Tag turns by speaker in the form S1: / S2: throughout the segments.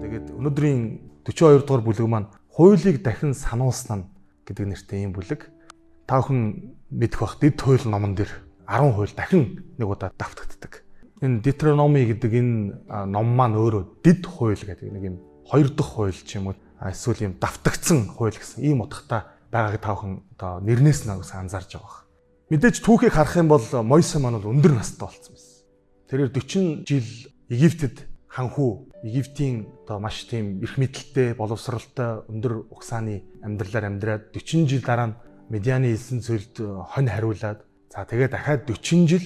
S1: Тэгээд өнөөдрийн 42 дугаар бүлэг маань хуулийг дахин сануулсан гэдэг нэртэй ийм бүлэг. Та бүхэн мэдэх бах, Дэд хууль номон дээр 10 хууль дахин нэг удаа давтагддаг. Энэ Deuteronomy гэдэг энэ ном маань өөрөө Дэд хууль гэдэг нэг юм хоёр дахь хууль ч юм уу эсвэл ийм давтагдсан хууль гэсэн ийм утгатай байгааг та бүхэн одоо нэрнээс нь анзаарч байгаа бах. Мэдээж түүхийг харах юм бол Мойсе маань бол өндөр настай болсон байсан. Тэрээр 40 жил Египтэд ханхүү Египтийн одоо маш тийм эрх мэдэлтэй, боловсралтай өндөр угсааны амьдралаар амьдраад 40 жил дараа нь Медианы элсэн цөлд хонь хариулаад, за тэгээ дахиад 40 жил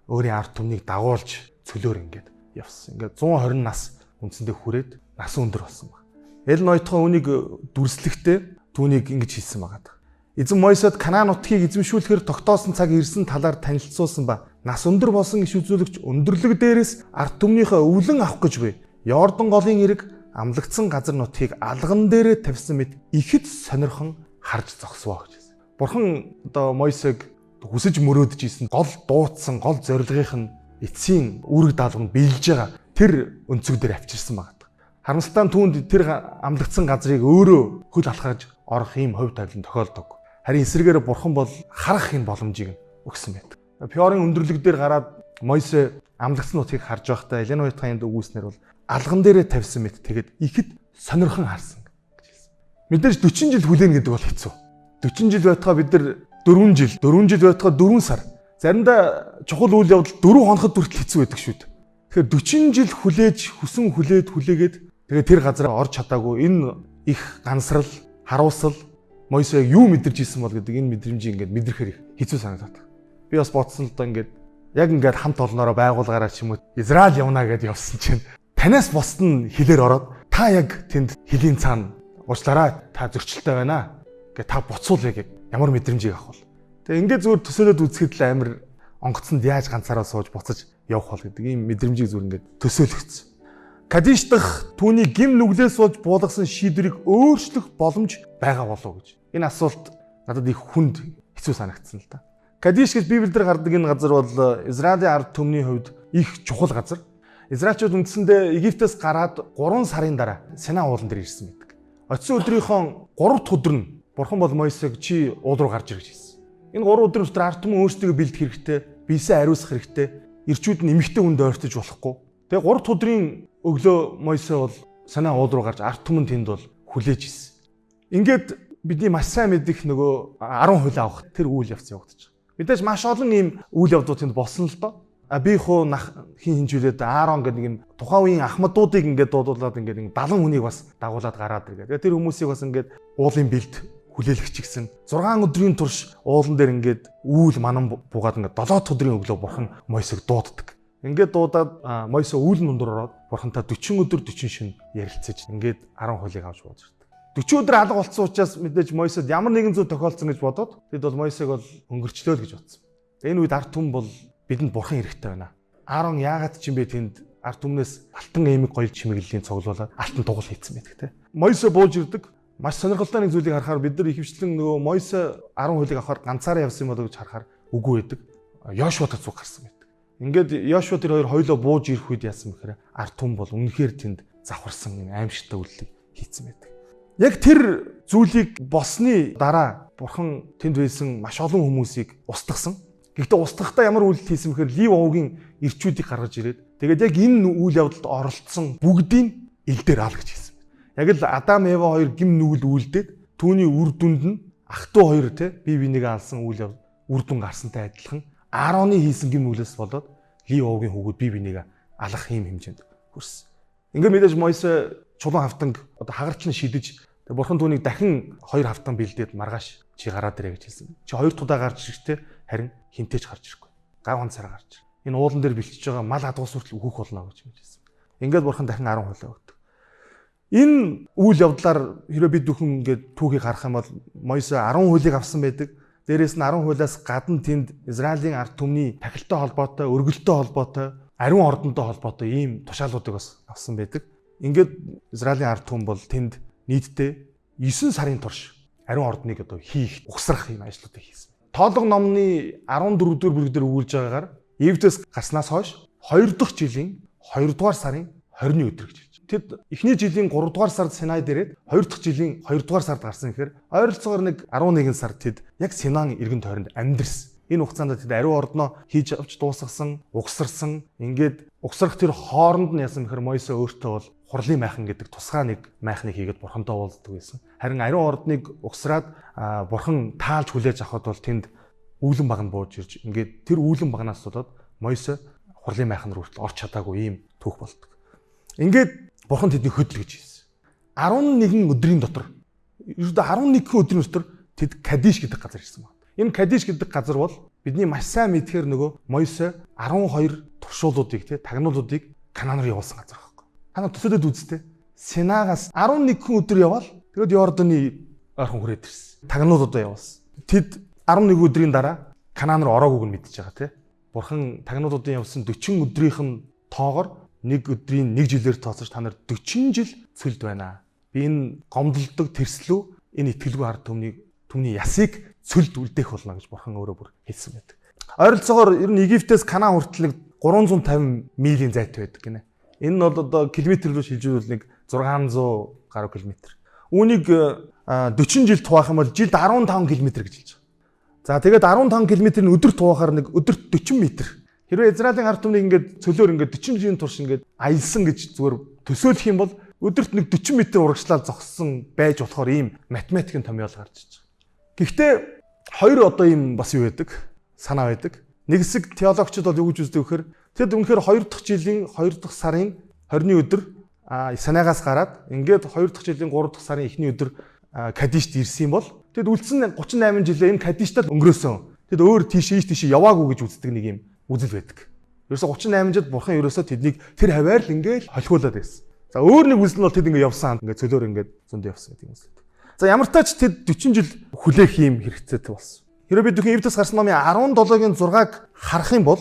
S1: өөрийн ард түмнийг дагуулж цөлөөр ингээд явсан. Ингээд 120 нас үндсэндээ хүрээд нас өндөр болсон баг. Эл нойтхон үнийг дүрслэхдээ түүнийг ингэж хэлсэн байгаа. Эзэн Мойсед Канаан нутгийг эзэмшүүлэхээр тогтоосон цаг ирсэн талаар танилцуулсан ба нас өндөр болсон иш үзүүлэгч өндөрлөг дээрээс ард түмнийхээ өвлөн авах гэж буй Йордан голын эрэг амлагдсан газар нутгийг алган дээрээ тавьсан мэт ихэд сонирхон харж зогсвоо гэж хэлсэн. Бурхан одоо Мойсег хүсэж мөрөөдөж исэн гол дууцсан гол зорилгынх нь эцсийн үүрэг даалгаврыг биелж байгаа тэр өнцөг дээр авчирсан байгаа. Харамсалтай нь түүнд тэр амлагдсан газрыг өөрөө хөл алхаж орох ийм хувь тавилан тохиолдог. Харин эсрэгээр бурхан бол харах энэ боломжийг өгсөн байдаг. Пиорын өндөрлөг дээр гараад Мойсе амлагдсан нутгийг харж байхдаа Элен Уайтхайн өгүүлснээр бол алган дээрээ тавьсан мэт тэгээд ихэд сонирхон харсан гэж хэлсэн. Мэдээж 40 жил хүлээн гэдэг бол хэцүү. 40 жил байтугай бид нар 4 жил, 4 жил байтугай 4 сар. Заримдаа чухал үйл явдал 4 хоноход хүртэл хэцүү байдаг шүү дээ. Тэгэхээр 40 жил хүлээж, хүсэн хүлээд хүлээгээд тэгээд тэр газар орж чадаагүй энэ их гансрал, харуусал Мойсе яг юу мэдэрч исэн бол гэдэг энэ мэдрэмжийг ингээд мэдрэхээр их хэцүү санагдаад. Би бас бодсон л доо, ингээд яг ингээд хамт олноороо байгуулгаараа ч юм уу Израиль явна гэдээ явсан чинь танаас бусд нь хилээр ороод та яг тэнд хилийн цаана уучлаарай, та зөрчилтэй байна гэ та буцуул яг ямар мэдрэмжийг авах вэ? Тэгээ ингээд зүгээр төсөөлөд үзэхэд л амар онгоцонд яаж ганцаараа сууж буцаж явах бол гэдэг ийм мэдрэмжийг зүгээр ингээд төсөөлөгдсөн. Кадиш дахь түүний гим нүглээс болж буулгасан шийдвэрийг өөрчлөх боломж байгаа болов уу гэж. Энэ асуулт надад их хүнд хэцүү санагдсан л да. Кадиш гэж Библиэлд гардаг энэ газар бол Израилийн ард түмний хувьд их чухал газар. Израильчууд үндсэндээ Египтээс гараад 3 сарын дараа Сина уулан дээр ирсэн байдаг. Очисон өдрийнхөө 3 дахь өдөр нь Бурхан бол Мойсег чи уул руу гарч ир гэж хэлсэн. Энэ 3 өдрийн дотор ард түмэн өөрсдийгөө бэлдэх хэрэгтэй, биесээ ариусгах хэрэгтэй, ирчүүд нь эмэгтэй хүнд ойртож болохгүй. Тэгээ 3 дахь өдрийн өглөө Мойсе бол Сина уул руу гарч ард түмэн тэнд бол хүлээж исэн. Ингээд бидний маш сайн мэдих нөгөө 10 хууль авах тэр үйл явц явагдаж байгаа. Мэдээж маш олон ийм үйл явдлууд тэнд болсон л доо. А би хуу нах хин хинжүүлээд Аарон гэдэг нэг юм тухайн үеийн ахмадуудыг ингээд дуудуулаад ингээд 70 хүнийг бас дагуулад гараад иргээд. Тэгээ тэр хүмүүсийг бас ингээд уулын бэлд хүлээлгэж гисэн. 6 өдрийн турш уулан дээр ингээд үүл манан буугаад ингээд 7 дахь өдрийн өглөө бурхан Мойсег дууддаг. Ингээд дуудаад Мойсе үүлэн дундуур ороод бурхантай 40 өдөр 40 шөнө ярилцаж ингээд 10 хуулийг авч бууж ирдэг. 40 өдөр алга болцсон учраас мэдээж Мойсед ямар нэгэн зүйл тохиолдсон гэж бодоод тэд бол Мойсег бол өнгөрчлөө л гэж бодсон. Энэ үед ард түмэн бол бидэнд бурхан хэрэгтэй байна. Аарон яагаад ч юм бэ тэнд ард түмнээс алтан эмэг гоёл чимэглэлийн цуглуулад алтан тугал хийцэн байдаг те. Мойсе бууж ирдэг. Маш сонирхолтой нэг зүйлийг харахаар бид нар ихэвчлэн нөгөө Мойсе 10 хуулийг авахар ганцаараа явсан юм болов гэж харахаар үгүй байдаг. Йошуа цуг гарсан байдаг. Ингээд Йошуа тэр хоёр хоёлоо бууж ирэх үед яасан бэхээр ард түмэн бол үнэхээр тэнд завхарсан энэ аимшигтай үйлдэлийг хийцэн байдаг. Яг тэр зүйлийг болсны дараа бурхан тэнд байсан маш олон хүмүүсийг устгасан. Гэхдээ устгахдаа ямар үйлдэл хийсэн бэхээр Лив овгийн ирчүүдийг гаргаж ирээд тэгээд яг энэ үйл явдалд оролцсон бүгдийг ил дээр ал гэж хэлсэн. Яг л Адам Ева хоёр гим нүгэл үйлдээд түүний үр дүнд нь ах トゥ хоёр те бие биенийг алсан үйл явдал үр дүн гарсантай адилхан Аароны хийсэн гим нүглээс болоод Лив овгийн хүүгүүд бие биенийг алах ийм хэмжээнд хүрсэн. Ингээд мэдээж Мойсе чулуун хавтанг одоо хагартлан шидэж бурхан түүнийг дахин 2 хавтан бэлдээд маргааш чи гараад ирээ гэж хэлсэн. Чи 2 удаа гарч ирэхдээ харин хинтээж гарч ирэхгүй. Гав ганцаараа гарч ир. Энэ уулан дээр бэлчиж байгаа мал адгуус хүртэл өөхөх болно гэж хэлсэн. Ингээд бурхан дахин 10 хуулиа өгдөг. Энэ үйл явдлаар хэрвээ бид бүхэн ингээд түүхийг харах юм бол Мойсе 10 хуулийг авсан байдаг. Дээрээс нь 10 хуулиас гадна тэнд Израилийн ард түмний тахилтай холбоотой, өргөлтэй холбоотой, ариун ордонтой холбоотой ийм тушаалуудыг бас авсан байдаг. Ингээд Израилийн ард түмэн бол тэнд нийтдээ 9 сарын турш ариун ордныг одоо хийх, угсрах ийм ажлуудыг хийсэн. Тоолго номны 14 дугаар бүлэг дээр өгүүлж байгаагаар Египтээс гарснаас хойш 2 дахь жилийн 2 дугаар сарын 20-ны өдөр гэж хэлж. Тэд эхний жилийн 3 дугаар сард Синайд ирээд 2 дахь жилийн 2 дугаар сард гарсан гэхээр ойролцоогоор нэг 11 сар тэд яг Синаан эргэн тойронд амьдэрсэн. Энэ хугацаанд тэд ариун ордноо хийж авч дуусгасан, угсарсан. Ингээд угсрах тэр хооронд нь яасан гэхээр Мойсе өөртөө бол хурлын майхан гэдэг тусгай нэг майхныг хийгээд бурхантай уулздаг байсан. Харин ариун ордныг угсраад бурхан таалж хүлээж авахд бол тэнд үүлэн баг нь бууж ирж ингээд тэр үүлэн багнаас болоод Мойсе хурлын майхан руу хүртэл орч чадаагүй ийм түүх болдог. Ингээд бурхан тэднийг хөдөл гэж хэлсэн. 11 өдрийн дотор ердөө 11 өдрийн дотор тэд Кадиш гэдэг газар ирсэн байна. Энэ Кадиш гэдэг газар бол бидний маш сайн мэдхээр нөгөө Мойсе 12 туршуулуудыг тий тагнуулуудыг Канаан руу явуулсан газар байхгүй. Та нар төсөөлөд үзтээ. Синагаас 11 өдөр явбал тэгээд Йорданы ойрхон хүрээд ирсэн. Тагнуулуудаа явуулсан. Тэд 11 өдрийн дараа Канаан руу ороагүйг нь мэдчихэж байгаа тий. Бурхан тагнуулуудын явсан 40 өдрийнх нь тоогоор нэг өдрийн нэг жилээр тооцож та нар 40 жил цөлд байна. Би энэ гомдолдог тэрслүү энэ итгэлгүй ард түмний ясыг цөлд үлдээх болно гэж бурхан өөрөө бүр хэлсэн байдаг. Ойролцоогоор ер нь Египтээс Канаан хүртэл нэг 350 милийн зайтай байдаг гинэ. Энэ нь бол одоо километр рүү шилжүүлбэл нэг 600 гаруй километр. Үүнийг 40 жил туваах юм бол жилд 15 км гэж хэлж байгаа. За тэгээд 15 км-ийн өдөр туваахаар нэг өдөрт 40 метр. Хэрвээ Израилийн ард түмнийг ингээд цөлөөр ингээд 40 жилийн турш ингээд аялсан гэж зүгээр төсөөлөх юм бол өдөрт нэг 40 метр урагшлаад зогссон байж болохоор ийм математикийн томьёол гарч иж байгаа. Гэхдээ хоёр одоо ийм бас юу байдаг? Санаа байдаг. Нэг хэсэг теологчид бол юу гэж үздэг вэхээр тэд үнэхээр 2 дахь жилийн 2 дахь сарын 20-ны өдөр Санаагаас гараад ингээд 2 дахь жилийн 3 дахь сарын эхний өдөр Кадишт ирсэн юм бол тэд үлдсэн 38 жилээ энэ Кадиштад өнгөрөөсөн. Тэд өөр тийш ийш тийш яваагүй гэж үздэг нэг юм үзэл байдаг. Ерөөсө 38 жилд бурхан ерөөсө тэднийг тэр хаваар л ингээд холхиулаад байсан. За өөр нэг үзэл нь бол тэд ингээд явсан, ингээд цөлөөр ингээд зөндөө явсан гэдэг юм үзэл. За ямар ч тач тэд 40 жил хүлээх юм хэрэгцээтэй болсон. Хэрвээ бид бүхэн Ефесос гарсан номын 17-гийн 6-аг харах юм бол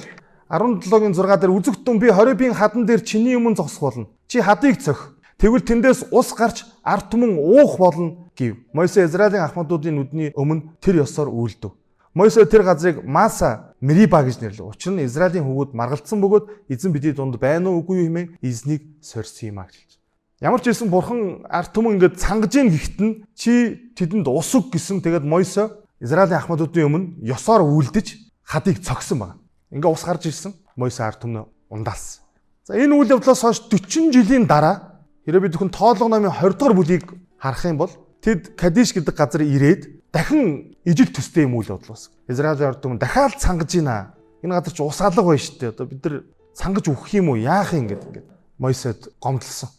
S1: 17-гийн 6 дээр үзэгтэн би Хоребийн хадан дээр чиний өмнө зогсох болно. Чи хадыг цох. Тэгвэл тэндээс ус гарч ард түмэн уух болно гэв. Мойсе Израилийн ахмадуудын нүдний өмнө тэр ёсоор үйлдэв. Мойсе тэр газрыг Маса Мериба гэж нэрлэв. Учир нь Израилийн хүүгүүд маргалдсан бөгөөд эзэн бидний дунд байна уу үгүй юу хэмээн эзнийг сорьсон юм а гэж хэлж. Ямар ч байсан бурхан ард түмэн ингээд цангаж ийн гэхэд нь чи тэдэнд ус өг гэсэн. Тэгээд Мойсе Израилийн ахмадуудын өмнө ёсоор үйлдэж хадыг цогсон байна. Ингээ ус гарч ирсэн. Мойсе ард түмнээ ундаалсан. За энэ үйл явдлаас хойш 40 жилийн дараа хэрвээ бид бүхэн тоолго номын 20 дугаар бүлгийг харах юм бол тэд Кадиш гэдэг газар ирээд дахин ижил төстэй юм үйл явдал болсон. Израилийн ард түмэн дахиад цангаж гинэ. Энэ газар чи ус алга байна шүү дээ. Одоо бид нар цангаж өгөх юм уу? Яах юм гэдэг ингээд Мойсед гомдлсон.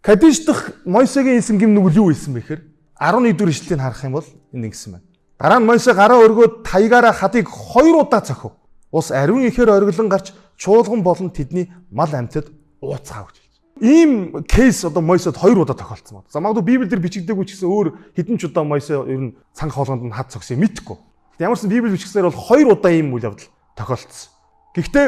S1: Кадиш дахь Мойсегийн хийсэн гэм нүгэл юу байсан бэ гэхээр 11 дугаар ишлэлийг харах юм бол энэ ингэсэн байна. Дараа нь Мойсе гараа өргөөд таягаараа хадыг 2 удаа цохив. Ус ариун ихээр ориглон гарч чуулган болон тэдний мал амьтад ууцгаав гэж хэлж. Ийм кейс одоо Мойсед 2 удаа тохиолдсон байна. За магадгүй Библиэлд бичигдээгүй ч гэсэн өөр хэдэн ч удаа Мойсе ер нь цанга хоолгонд нь хад цогсон юм мэдэхгүй. Гэхдээ ямар ч Библи бичгсээр бол 2 удаа ийм үйл явдал тохиолдсон. Гэхдээ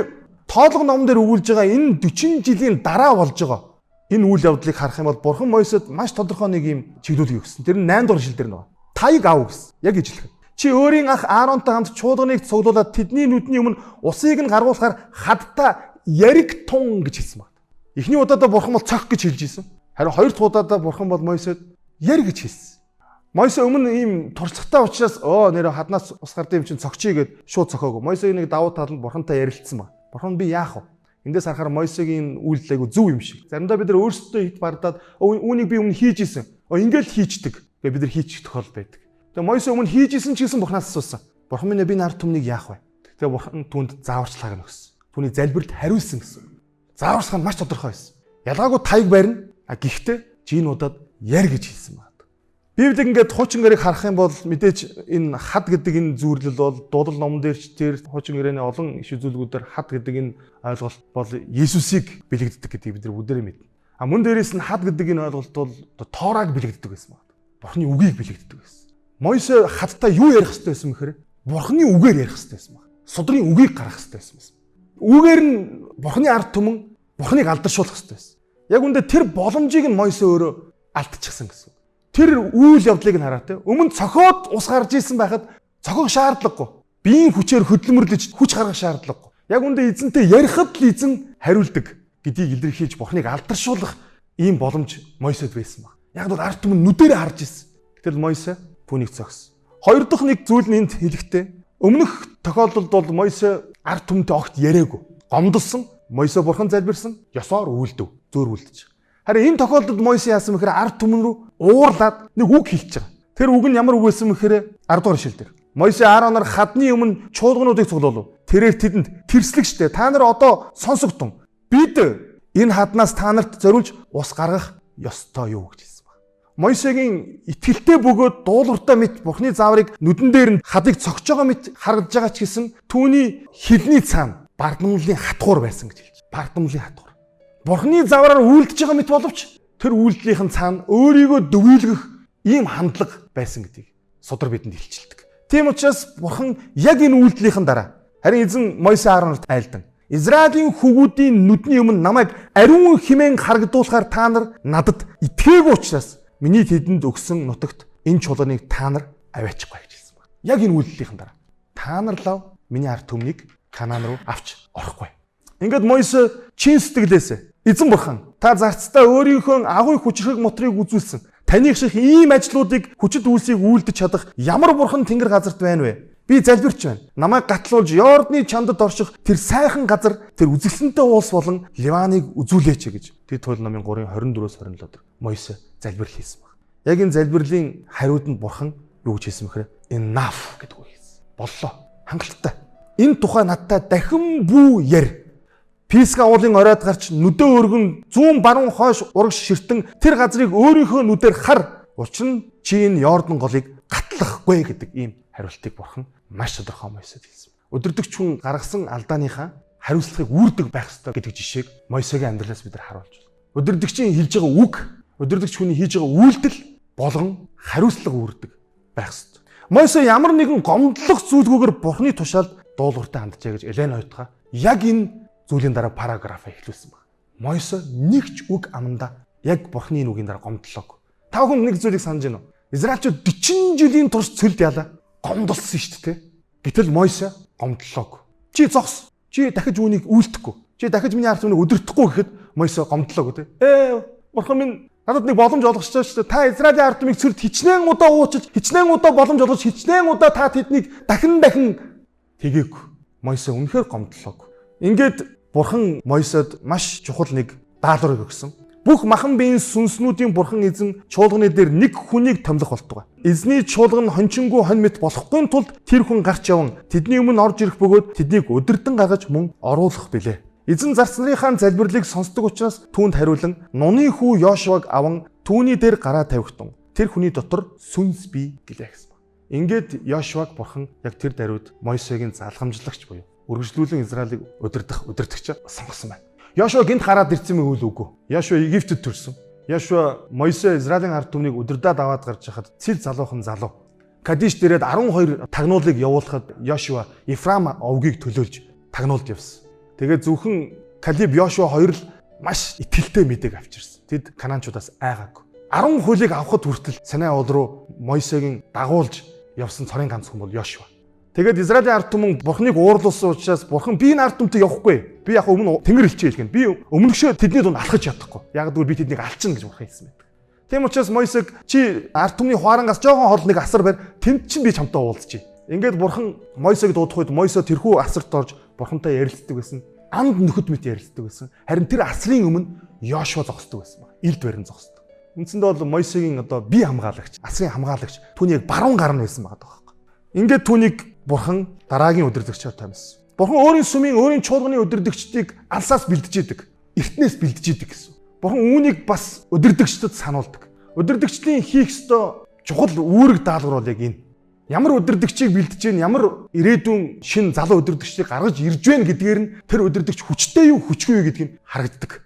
S1: тоолго номон дээр өгүүлж байгаа энэ 40 жилийн дараа болж байгаа энэ үйл явдлыг харах юм бол бурхан Мойсед маш тодорхой нэг ийм чиглүүлгийг өгсөн. Тэр нь 8 дугаар ишлэл дээр нэг. Таяг ав гэсэн. Яг ижилхэн. Чи өөрийн ах Ааронтой хамт чуулганыг цуглуулад тэдний нүдний өмнө усыг нь гаргуулахаар хадтай яриг тун гэж хэлсэн байна. Эхний удаадаа бурхан бол цох гэж хэлж исэн. Харин хоёр дахь удаадаа бурхан бол Мойсед яр гэж хэлсэн. Мойсе өмнө ийм туршлагатай учраас нэрэ хаднаас ус гардыг юм чинь цогчий гэд шууд цохоогүй. Мойсегийн нэг давуу тал нь бурхантай ярилцсан баг. Бурхан би яах вэ? Эндээс харахаар Мойсегийн үйлдэл айгу зөв юм шиг. Заримдаа бид нар өөрсдөө хит бардаад үүнийг би өмнө хийж исэн. Ингээл хийчдэг. Гэ бид нар хийчих тохиол байдаг. Тэгээ Мойсе өмнө хийж исэн ч гэсэн бурханаас асуусан. Бурхан минь би нар түмнийг яах вэ? Тэгээ бурхан түүнд зааварчилгааг нь өгсөн. Түүний залбиралд хариулсан гэсэн. Зааварчилгаа нь маш тодорхой байсан. Ялгаагүй таяг барина. А гэхдээ чи энэ удаад яр гэж хэлсэн байна. Библийг ингээд хуучин гэрийг харах юм бол мэдээж энэ хад гэдэг энэ зүйрлэл бол дуулал номон дээр ч тэр хуучин гэрээний олон иш үзүүлгүүдээр хад гэдэг энэ ойлголт бол Есүсийг бэлэгддэг гэдгийг бид нар бүгдээрээ мэднэ. А мөн дээрээс нь хад гэдэг энэ ойлголт бол Торааг бэлэгддэг байсан байна. Бурхны үгийг бэлэгддэг байсан. Мойсе хадтай юу ярих хэрэгтэй байсан бэхээр Бурхны үгээр ярих хэрэгтэй байсан байна. Судрын үгийг гаргах хэрэгтэй байсан байна. Үгээр нь Бурхны ард түмэн Бурхныг алдаршуулах хэрэгтэй байсан. Яг үндэ тэр боломжийг нь Мойсе өөрөө алдчихсан гэсэн. Тэр үйл явдлыг нь хараа те. Өмнө цохиод ус гарч исэн байхад цохих шаардлагагүй. Биеийн хүчээр хөдөлмөрлөж хүч гаргах шаардлагагүй. Яг үндэ эзэнтэй ярихад л эзэн хариулдаг гэдгийг илэрхийлж Бурхныг алдаршуулах Ийм боломж Мойсед байсан баг. Яг бол ард түмэн нүдэрээ харж ирсэн. Гэтэл Мойсе түүнийг зогссон. Хоёр дахь нэг зүйл нь энд хэлэхдээ өмнөх тохиолдолд бол Мойсе ард түмэнтэй огт яриаггүй. Гомдолсон. Мойсе бурхан залбирсан. Ёсоор үйлдэв. Зөөр үлдэж. Харин энэ тохиолдолд Мойсе яасан бэхээр ард түмэн рүү уурлаад нэг үг хэлж байгаа. Тэр үг нь ямар үг байсан бэхээр 10 дугаар ишлэл дээр. Мойсе Аароноор хадны өмнө чуулгануудыг цуглуулв. Тэрээр тэдэнд тэрслэг штэ. Та нар одоо сонсогдсон. Бид энэ хаднаас та нарт зориулж ус гаргах ёстой юу гэж хэлсэн баг. Мойсегийн итгэлтэй бөгөөд дуулууртай мэт Бурхны зааврыг нүдэн дээр нь хадыг цогж байгаа мэт харагдаж байгаа ч гэсэн түүний хилний цаана бардамлын хатгуур байсан гэж хэлж. Бардамлын хатгуур. Бурхны заавраар үйлдэж байгаа мэт боловч тэр үйлдэлийнхэн цаана өөрийгөө дүгийлгэх ийм хандлага байсан гэдгийг судар бидэнд илчилдэг. Тийм учраас Бурхан яг энэ үйлдэлийнхэн дараа харин эзэн Мойсе Ааронорт айлдан Израилийн хүүгүүдийн нүдний өмнө намайг ариун хэмээн харагдуулахаар та нар надад итгээгүй учраас миний тэдэнд өгсөн нутагт энэ чуулганыг та нар аваачихгүй гэж хэлсэн байна. Яг энэ үйлдэлийнхэн дараа та нар лав миний ард түмнийг Канаан руу авч орохгүй. Ингээд Мойсе чин сэтгэлээсээ эзэн бурхан та зарцтай өөрийнхөө агуй хүчрхэг мотрыг үзүүлсэн. Таных шиг ийм ажлуудыг хүчит үйлсийг үйлдэж чадах ямар бурхан тэнгэр газарт байна вэ? Би залбирч байна. Намайг гатлуулж Йордны чандад орших тэр сайхан газар, тэр үзэсгэлэнтэй уулс болон Ливаныг үзүүлээч гэж. Тэд хууль номын 3:24-өөс 27 дээр Мойсе залбирал хийсэн баг. Яг энэ залбирлын хариуд нь бурхан юу гэж хэлсэн бэхээр enough гэдэг үг хэлсэн. Боллоо. Хангалттай. Энэ тухай надтай дахин бүү ярь. Писга уулын оройд гарч нүдэ өргөн зүүн баруун хойш урагш ширтэн тэр газрыг өөрийнхөө нүдээр хар. Учир нь чи энэ Йордан голыг гатлахгүй гэдэг ийм хариултыг бурхан маш тодорхой Мойсед хэлсэн. Өдөрдөгч хүн гаргасан алдааныхаа хариуцлагыг үүрдэг байх ёстой гэдэг жишээг Мойсегийн амьдралаас бид нар харуулж байна. Өдөрдөгчийн хэлж байгаа үг, өдөрдөгч хүний хийж байгаа үйлдэл болгон хариуцлага үүрдэг байх ёстой. Мойсе ямар нэгэн гомдлох зүйлгүйгээр бурханы тушаалд дуулууртай ханджээ гэж Элен Хойтгаа яг энэ зүйлийн дараа параграфаа эхлүүлсэн баг. Мойсе нэг ч үг амандаа яг бурхны энэ үгийн дараа гомдлоог. Та бүхэн нэг зүйлийг санаж байна уу? Израильчууд 40 жилийн турш цөлд ялаа гомдолсон шүү дээ. Гэтэл Мойсе гомдлоог. Чи зогс. Чи дахиж үүнийг үйлдэхгүй. Чи дахиж миний ард түмнийг өдөртөхгүй гэхэд Мойсе гомдлоог үү? Бурхан минь надад нэг боломж олгочтой шүү дээ. Та Израилийн ард түмнийг цөлд хичнээн удаа уучиж, хичнээн удаа боломж олгож, хичнээн удаа та тэднийг дахин дахин тэгээгүй. Мойсе үнэхээр гомдлоог. Ингээд Бурхан Мойсед маш чухал нэг даалгаврыг өгсөн. Бүх махан биеийн сүнснүүдийн бурхан эзэн чуулганы дээр нэг хүнийг томилох болтугай. Эзний чуулган хончингүү хонь мэт болохгүй тулд тэр хүн гарч яван тэдний өмнө орж ирэх бөгөөд тэднийг өдөрдөн гаргаж мөн оруулах билээ. Эзэн зарц нарынхаа залбирлыг сонсдог учраас түүнд хариулан нуны хүү Йошуаг аван түүний дээр гараа тавихтун. Тэр хүний дотор сүнс бий гэлээ гэсэн. Ингээд Йошуаг бурхан яг тэр даруйд Мойсегийн залгамжлагч буюу үргэлжлүүлэн Израилийг удирдах удирдагч сонгосон байна. Йошуа гинт гараад ирсэн мэг үл үгүй. Йошуа Египтэд төрсөн. Йошуа Мойсе Израилийн ард түмнийг удирдаад аваад гарч хахад цэл залуухан залуу. Кадиш дээрээд 12 тагнуулыг явуулахад Йошуа Ефрам овгийг төлөөлж тагнуулд явсан. Тэгээд зөвхөн Калиб Йошуа хоёр л маш итгэлтэй мэдээг авчирсан. Тэд Канаанчуудаас айгаагүй. 10 хуулийг авахд хүртэл Синай уул руу Мойсегийн дагуулж явсан цорын ганц хүн бол Йошуа. Тэгээд Израилийн ард түмэн Бурхныг уурлуулсан учраас Бурхан би энэ ард түмтэй явахгүй. Би яг өмнө тэнгэр элчээ хэлгэн. Би өмнөгшөө тэдний дунд алхаж чадахгүй. Яг гэвэл би тэднийг алчна гэж Бурхан хэлсэн байдаг. Тийм учраас Мойсег чи ард түмний хуарангаас жоохон хол нэг асар барь тэнд чинь би чамтай уулзчи. Ингээд Бурхан Мойсег дуудах үед Мойсе тэрхүү асарт орж Бурхантай ярилцдаг байсан. Анд нөхөд мэт ярилцдаг байсан. Харин тэр асрын өмнө Йошуа зогсдог байсан баг. Илд барин зогсдог. Үндсэндээ бол Мойсегийн одоо бие хамгаалагч, асрын хамгаалагч түүний яг баруун гар нь байсан байгаа байхгүй. Ингээд түүнийг Бурхан дараагийн удирдагчаар томилсон. Бурхан өөрийн сүмийн өөрийн чуулганы удирдагчдыг алсаас бэлдэж идэг. Эртнээс бэлдэж идэг гэсэн. Бурхан үүнийг бас удирдагчдад сануулдаг. Удирдагчдын хийх ёстой чухал үүрэг даалгавар бол яг энэ. Ямар удирдагчийг бэлдэж гин, ямар ирээдүйн шин залуу удирдагчдыг гаргаж ирж байна гэдгээр нь тэр удирдагч хүчтэй юу, хүчгүй юу гэдг нь харагддаг.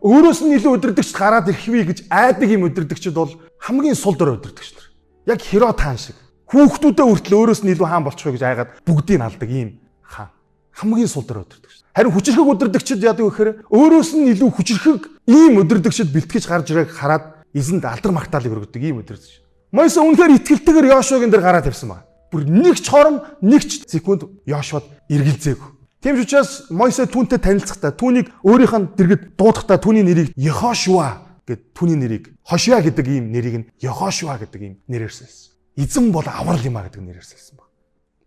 S1: Өөрөөс нь илүү удирдагч гараад ирэх вэ гэж айдаг юм удирдагчид бол хамгийн сул дорой удирдагч нар. Яг Херод хаан шиг. Хүүхдүүдээ хүртэл өөрөөс нь илүү хаан болчих вэ гэж айгаад бүгдийг нь алдаг ийм хаан. Хамгийн сул дорой удирдагч. Харин хүчирхэг удирдагчид яадаг вэ гэхээр өөрөөс нь илүү хүчирхэг ийм удирдагчид бэлтгэж гарч ирээг хараад эзэнд алдар магтаалыг өргөдөг ийм удирдагч. Мойсе үнэхээр итгэлтэйгээр Йошуагийн дээр гараа тавьсан байна. Бүр нэг ч хором нэг ч секунд Йошуад эргэлзээгүй. Тийм ч учраас Мойсе түүнтэй танилцахдаа түүнийг өөрийнх нь дэргэд дуудахдаа түүний нэрийг Йехошуа гэд түүний нэрийг Хошиа гэдэг ийм нэрийг нь Йохошуа гэдэг ийм нэрээр сольсон. Эзэн бол аврал юм а гэдэг нэрээр сольсон баг.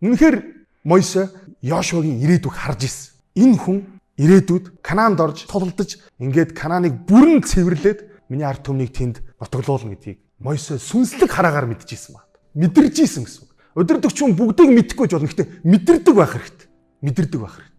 S1: Үнэхээр Мойсе Йошуагийн ирээдүг харж ирсэн. Энэ хүн ирээдүйд Канаанд орж тулалдаж ингээд Канааныг бүрэн цэвэрлээд миний ард түмнийг тэнд нутаглуулна гэдгийг Мойсе сүнслэг хараагаар мэдчихсэн баг. Мэдэрч исэн гэсэн үг. Удирдагч хүн бүгдийг мэдэхгүй ч болно. Гэхдээ мэдэрдэг байх хэрэгтэй. Мэдэрдэг байх хэрэгтэй.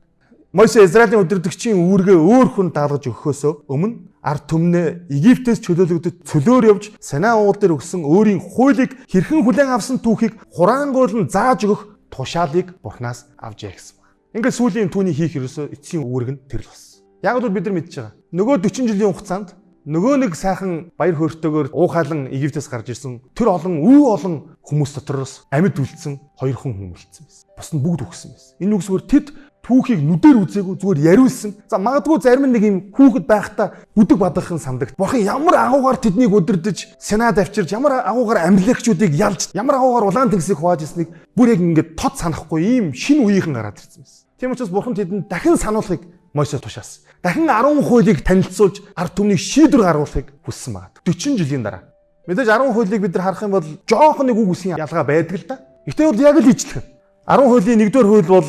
S1: Мойсе Израилийн удирдагчийн үүргээ өөр хүн даалгаж өгөхөөс өмнө ард түмнээ Египтээс чөлөөлөгдөж цөлөөр явж Синай уул дээр өгсөн өөрийн хуулийг хэрхэн хүлээн авсан түүхийг хураангуйлан зааж өгөх тушаалыг Бурханаас авчээ гэсэн байна. Ингээд сүүлийн түүний хийх ерөөсөө эцсийн үүрэг нь тэр л болсон. Яг л бид нар мэдж байгаа. Нөгөө 40 жилийн хугацаанд нөгөө нэг сайхан баяр хөөртэйгээр уухайлан Египтээс гарч ирсэн тэр олон үе олон хүмүүс дотроос амьд үлдсэн 2 хүн үлдсэн байсан. Бус нь бүгд үхсэн байсан. Энэ үгсгээр тэд түүхийг нүдээр үзээгүй зүгээр яриулсан. За магадгүй зарим нэг юм хүүхэд байхдаа бүдэг бадахын сандагт Бурхан ямар агуугаар тэднийг удирдах, Синад авчирч, ямар агуугаар амлигчдыг ялж, ямар агуугаар улаан тэнгисийг хувааж ирснийг бүр яг ингээд тод санахгүй ийм шин үеийнхэн гараад ирсэн байсан. Тийм учраас Бурхан тэдэнд дахин сануулахыг Мойсед тушаасан. Дахин 10 хуулийг танилцуулж ард түмнийг шийдвэр гаргуулахыг хүссэн байна. 40 жилийн дараа. Мэдээж 10 хуулийг бид нар харах юм бол жоохон нэг үг үсгийн ялгаа байдаг л да. Гэтэ бол яг л ижилхэн. 10 хуулийн 1-р хууль бол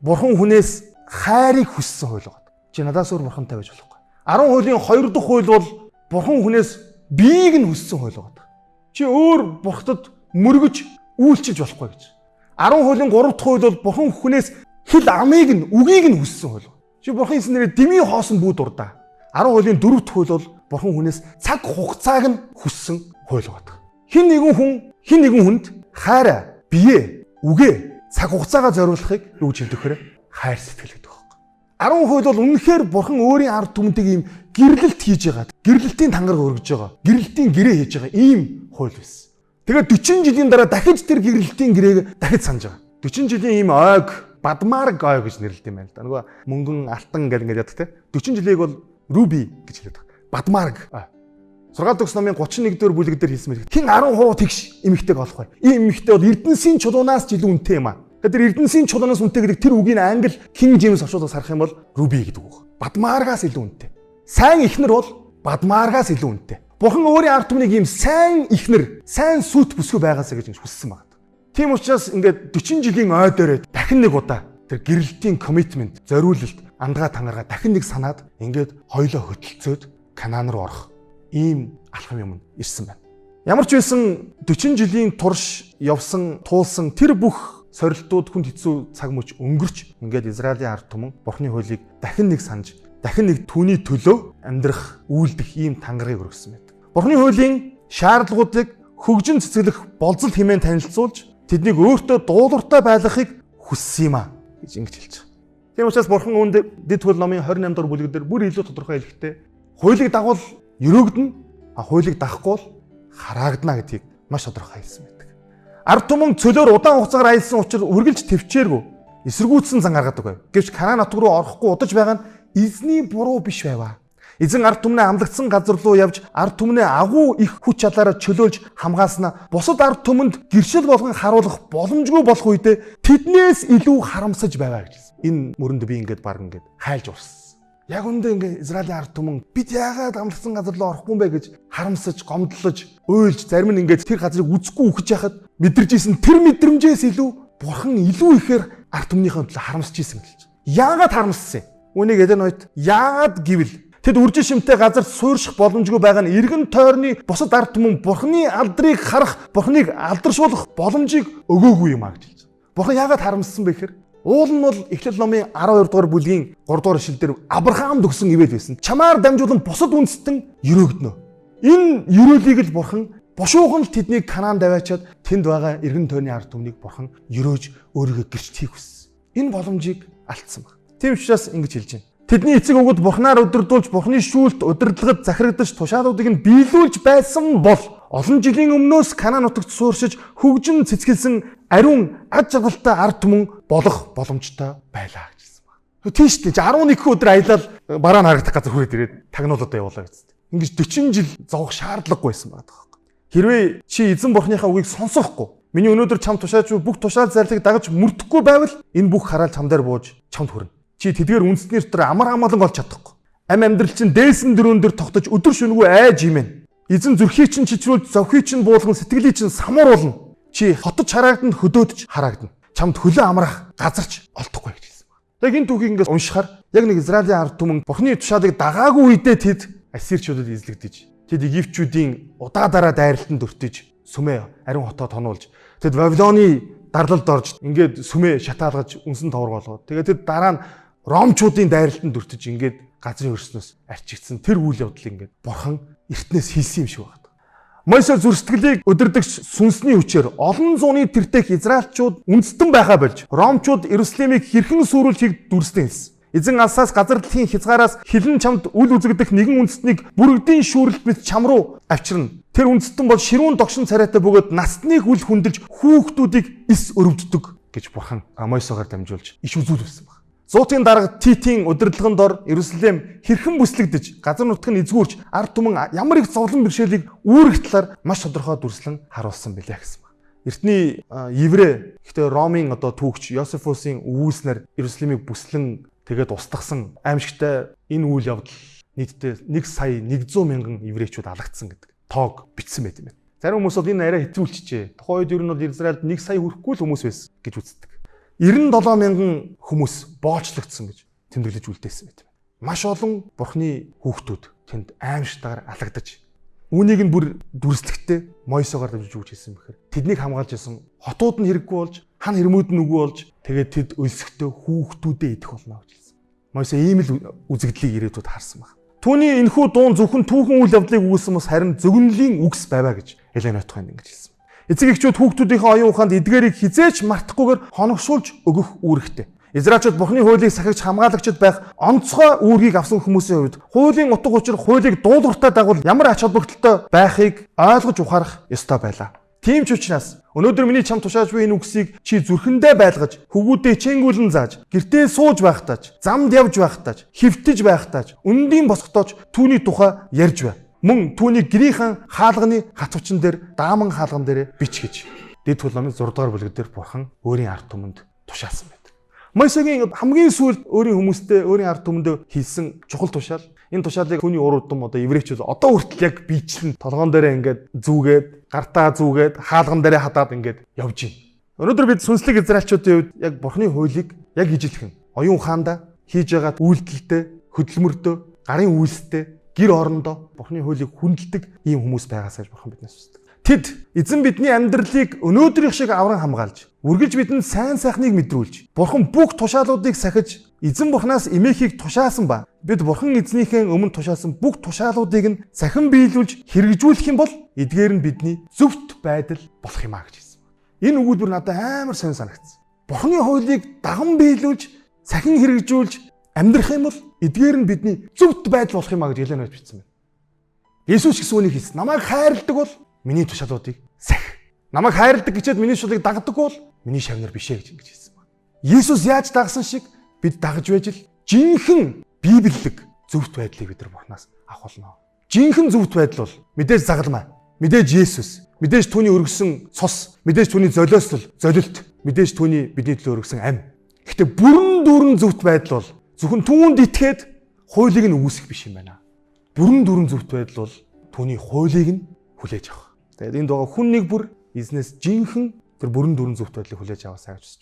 S1: Бурхан хүнээс хайрыг хүссэн хууль байна. Чи надаас өөр бурхантай байж болохгүй. 10 хуулийн 2 дахь хууль бол Бурхан хүнээс биеийг нь хүссэн хууль байна. Чи өөр бурхтад мөргөж үйлчилж болохгүй гэж. 10 хуулийн 3 дахь хууль бол Бурхан хүнээс хэл амыг нь үгийг нь хүссэн хууль. Чи Бурхан хэлсэн нэрээ дэмий хоосон бүү дурдаа. 10 хуулийн 4 дахь хууль бол Бурхан хүнээс цаг хугацааг нь хүссэн хууль байна. Хин нэгэн хүн хин нэгэн хүнд хайраа, бие, үгээ цаг хугацаагаа зориулахыг юу гэж хэлдэг вэхэрэ? Хайр сэтгэл гэдэг байхгүй. 10 хууль бол үнэхээр Бурхан өөрийн ард түмэнтэйг ийм гэрлэлт хийж байгаа. Гэрлэлтийн тангараг өргөж байгаа. Гэрлэлтийн гэрээ хийж байгаа ийм хууль байсан. Тэгээд 40 жилийн дараа дахиж тэр гэрлэлтийн гэрээг дахиж санаж байгаа. 40 жилийн ийм ойг бадмарг ой гэж нэрлэдэг юм байна л да. Нөгөө мөнгөн алтан гэдэг ингээд яддаг те. 40 жилийг бол руби гэж хэлдэг. Бадмарг. 6 төгс номын 31 дэх бүлэг дээр хэлсэн мэт. Хэн 10% тэгш эмэгтэйг олох вэ? Ийм эмэгтэй бол Эрдэнэсийн чулуунаас ч илүү үнэтэй юм аа. Тэгэхээр тэр Эрдэнэсийн чулуунаас үнэтэй гэдэг тэр үгийг англи King James орчуулгаас харах юм бол руби гэдэг үг. Бадмааргаас илүү үнэтэй. Сайн эхнэр бол бадмааргаас илүү үнэтэй. Бурхан өөрийн ард түмнийг ийм сайн эхнэр, сайн сүт бүсгүй байгаасаа гэж хүссэн байна. Тийм учраас ингээд 40 жилийн ой дээрээ дахин нэг удаа тэр гэрэлтийн commitment, зориулалт, андгаа тангараа дахин нэг санаад ингээд хоёлоо хөтөлцөөд Канаан руу орох ийм алхам юм ирсэн байна. Ямар ч байсан 40 жилийн турш явсан, туулсан тэр бүх сорилтууд хүнд хэцүү цаг мөч өнгөрч ингээд Израилийн ард түмэн Бурхны хуулийг дахин нэг санаж, дахин нэг түүний төлөө амьдрах, үйлдэх ийм тангарыг өргөсөн байдаг. Бурхны хуулийн шаардлагуудыг хөгжин цэцэглэх болзол хэмээн танилцуулж тэднийг өөртөө дуулууртай байлгахыг хүссэн юм а гэж ингэж хэлж байгаа. Тийм учраас Бурхан үүнд Дэд хууль номын 28 дугаар бүлэг дээр бүр илүү тодорхой хэлэхдээ хуулийг дагуул өрөөгдөн, а хуулийг дагахгүй бол хараагдана гэдгийг маш тодорхой хэлсэн байдаг. Ард түмэн цөлөөр удаан хугацаагаар аялсан учраас үргэлж төвчээргүй эсэргүүцсэн зан гаргадаг байв. Гэвч Канаан нутаг руу орохгүй удаж байгаа нь эзний буруу биш байваа. Эзэн ард түмнээ амлагдсан газар руу явж ард түмнээ агуу их хүч чадлаараа чөлөөлж хамгаалснаа бусад ард түмэнд гэршил болгон харуулах боломжгүй болох үедээ тэднээс илүү харамсаж байваа гэж хэлсэн. Энэ мөрөнд би ингээд баг ингээд хайлж урсан. Яг үндэ ингээд Израилийн ард түмэн бид яагаад амлагдсан газар руу орохгүй юм бэ гэж харамсаж, гомдлож, уйлж зарим нь ингээд тэр газрыг үзэхгүй үхэж яхад мэдэрч исэн тэр мэдрэмжээс илүү Бурхан илүү ихээр ард түмнийхээ төлөө харамсаж исэн гэж. Яагаад харамссан юм? Үүнийг Элен Уайт яагаад гэвэл тэд үржин шимтэй газар суурших боломжгүй байгаа нь эргэн тойрны бусад ард түмэн Бурханы алдрыг харах, Бурханыг алдаршуулах боломжийг өгөөгүй юм а гэж хэлж байгаа. Бурхан яагаад харамссан бэ гэхээр уул нь бол Эхлэл номын 12 дугаар бүлгийн 3 дугаар ишлэл дээр Авраамд өгсөн ивэл байсан. Чамаар дамжуулан бусад үндэстэн өрөөгдөнө. Энэ өрөөлийг л Бурхан бушуухан л тэднийг Канаанд аваачаад тэнд байгаа эргэн тойрны ард түмнийг Бурхан өрөөж өөрийгөө гэрчлэхийг хүссэн. Энэ боломжийг алдсан баг. Тийм учраас ингэж хэлж байна. Тэдний эцэг өвгөд Бурханаар удирдуулж, Бурханы шүүлт удирдлагад захирагдаж тушаалуудыг нь биелүүлж байсан бол олон жилийн өмнөөс Канаан нутагт сууршиж хөгжин цэцгэлсэн ариун ад жаргалтай ард түмэн болох боломжтой байлаа гэж хэлсэн байна. Тийм шүү дээ. 11 өдөр аялал бараа нь харагдах газар хүрээд ирээд тагнуулуудаа явуулаа гэж. Ингэж 40 жил зовох шаардлагагүй байсан байгаа байхгүй. Хэрвээ чи эзэн Бурханыхаа үгийг сонсохгүй, миний өнөөдөр чам тушааж буй бүх тушаал зарлыг дагаж мөрдөхгүй байвал энэ бүх хараал чам дээр бууж чамд хүрнэ. Чи тэдгээр үндэстний дотор амар амгалан болж чадахгүй. Ам амьдрал чинь дээсэн дөрөөн дээр тогтож өдөр шөнөгүй айж имэн. Эзэн зүрхийг чинь чичрүүлж, зовхийг чинь буулган, сэтгэлийг чинь самууруулна. Чи хотож хараагдана, хөдөөдөж хараагдана. Чамд хөлөө амрах газарч олдохгүй гэж хэлсэн байна. Яг энэ түүхийг ингээс уншихаар яг нэг Израилийн ард түмэн Бурхны тушаалыг дагаагүй үедээ тэд Ассирчуудад эзлэгдэж, тэд Египтчүүдийн удаа дараа дайралтанд өртөж, сүмээ ариун хотоо тоноолж, тэд Вавилоны дарлалд орж ингээд сүмээ шатаалгаж үнсэн товргоолгоод, тэгээд тэд дараа нь Ромчуудын дайралтанд өртөж ингээд газрын хөрснөөс арчигдсан тэр үйл явдал ингээд Бурхан эртнээс хийсэн юм шиг байна. Мойсе зүр сэтгэлийг удирдагч сүнсний хүчээр олон зууны тэртех Израильчууд үндэстэн байхаа болж Ромчууд Иерусалимыг хэрхэн сүрүүлэхийг дүрслэн хэлсэн. Эзэн алсаас газар дэлхийн хязгаараас хилэн чамд үл үзэгдэх нэгэн үндэстнийг бүрэгдийн шүүрэлт мэт чам руу авчирна. Тэр үндэстэн бол ширүүн догшин царайтай бөгөөд настныг үл хүндэлж хүүхдүүдийг эс өрөвддөг гэж Бурхан Мойсогоор дамжуулж иш үзүүлсэн баг. Зуутын дарга Титийн удирдлагын дор Иерусалим хэрхэн бүслэгдэж, газар нутг нь эзгүүрч, ард түмэн ямар их зовлон бэрхшээлийг үүрэх талаар маш тодорхой дүрслэн харуулсан билээ гэсэн баг. Эртний еврей, гэхдээ Ромын одоо түүхч Йосефусын өгүүлснээр Иерусалимыг бүслэн тэгээд устгасан аимшигтай энэ үйл явдал нийтдээ 1 сая 100 мянган еврейчүүд алагдсан гэдэг тоог бичсэн байт юм байна. Зарим хүмүүс бол энэ арай хэтрүүлчихжээ. Тухайн үед ер нь бол Израильд 1 сая хүрэхгүй л хүмүүс байсан гэж үздэг. 97 мянган хүмүүс боолчлогдсон гэж тэмдэглэж үлдээсэн байт юм. Маш олон Бурхны хүүхдүүд тэнд аимшигтайгаар алагдаж, үүнийг нь бүр дүрслэхтэй Мойсогоор дамжиж өгч хэлсэн бэхэр. Тэднийг хамгаалж исэн хотууд нь хэрэггүй болж, хан хэрмүүд нь үгүй болж, тэгээд тэд өлсгөтөө хүүхдүүдээ идэх болно гэж хэлсэн. Мойсе ийм л үзэгдлийг ирээдүйд харсан баг. Түүний энэхүү дуун зөвхөн түүхэн үйл явдлыг өгүүлсэн бус харин зөгнөлийн үгс байваа гэж Элен Отхойн ингэж хэлсэн. Эцэг эхчүүд хүүхдүүдийнхээ оюун ухаанд эдгээрийг хизээч мартахгүйгээр хоногшуулж өгөх үүрэгтэй. Израильчууд Бурхны хуулийг сахигч хамгаалагчид байх онцгой үүргийг авсан хүмүүсийн хувьд хуулийн утга учир хуулийг дуулууртай дагуул ямар ач холбогдолтой байхыг ойлгож ухаарах ёстой байлаа. Тийм ч учраас өнөөдөр миний чам тушааж буй энэ үгсийг чи зүрхэндээ байлгаж, хөвгүүдээ чэнгүүлэн зааж, гэртээ сууж байхдаа ч, замд явж байхдаа ч, хэвтэж байхдаа ч, өндийн босохдоо ч түүний тухай ярьж бай. Мөн түүний гэрийнхэн хаалганы хатвчин дээр дааман хаалган дээр бич гэж Дэд хууль номын 6 дугаар бүлэг дээр Бурхан өөрийн ард түмэнд тушаасан байдаг. Мойсегийн хамгийн сүүлд өөрийн хүмүүстэй, өөрийн ард түмэндээ хийсэн чухал тушаал. Энэ тушаалыг түүний ур удам одоо еврейчүүд одоо хүртэл яг биечлэн толгоон дээрээ ингээд зүгээд, гартаа зүгээд, хаалган дээрээ хадаад ингээд явж байна. Өнөөдөр бид сүнслэг израильчуудын хувьд яг Бурхны хуулийг яг ижилхэн оюун ухаандаа хийж байгаа үйлдэлтэй, хөдөлмөртөө, гарын үйлстэй, гэр орондоо Бурхны хуулийг хүндэлдэг ийм хүмүүс байгаасаа гэж Бурхан биднээс хүсдэг. Тэд эзэн бидний амьдралыг өнөөдрийнх шиг авран хамгаалж, үргэлж бидэнд сайн сайхныг мэдрүүлж, Бурхан бүх тушаалуудыг сахиж, эзэн Бурханаас эмээхийг тушаасан ба бид Бурхан эзнийхээ өмнө тушаасан бүх тушаалуудыг нь сахин биелүүлж хэрэгжүүлэх юм бол эдгээр нь бидний зөвхт байдал болох юм а гэж хэлсэн. Энэ өгүүлбэр надад амар сонь санагдсан. Бурханы хуулийг даган биелүүлж, сахин хэрэгжүүлж амьдрах юм бол эдгээр нь бидний зөвхт байдал болох юм а гэж Елена бичсэн байна. Есүс ч гэсэн үүнийг хэлсэн. Намайг хайрладаг бол миний тушаалуудыг сах. Намайг хайрладаг гэчээд миний тушаалыг дагдаг бол миний шавнар биш ээ гэж ингэж хэлсэн байна. Есүс яаж дагсан шиг бид дагаж байж л жинхэнэ библиэлэг зөвхт байдлыг бид нар Бурханаас авах болно. Жинхэнэ зөвхт байдал бол мэдээж загалмай, мэдээж Есүс, мэдээж түүний өргөсөн цус, мэдээж түүний золиослол, золилт, мэдээж түүний бидний төлөө өргөсөн ам. Гэхдээ бүрэн дүүрэн зөвхт байдал бол зөвхөн түүнд итгээд хуулийг нь үүсгэх биш юм байна. Бүрэн дүүрэн зөвхт байдал бол түүний хуулийг нь хүлээж авах. Тэгээд энд байгаа хүн нэг бүр эзнээс жинхэнэ тэр бүрэн дүүрэн зөвхт байдлыг хүлээж аваасаа гэж хүсэж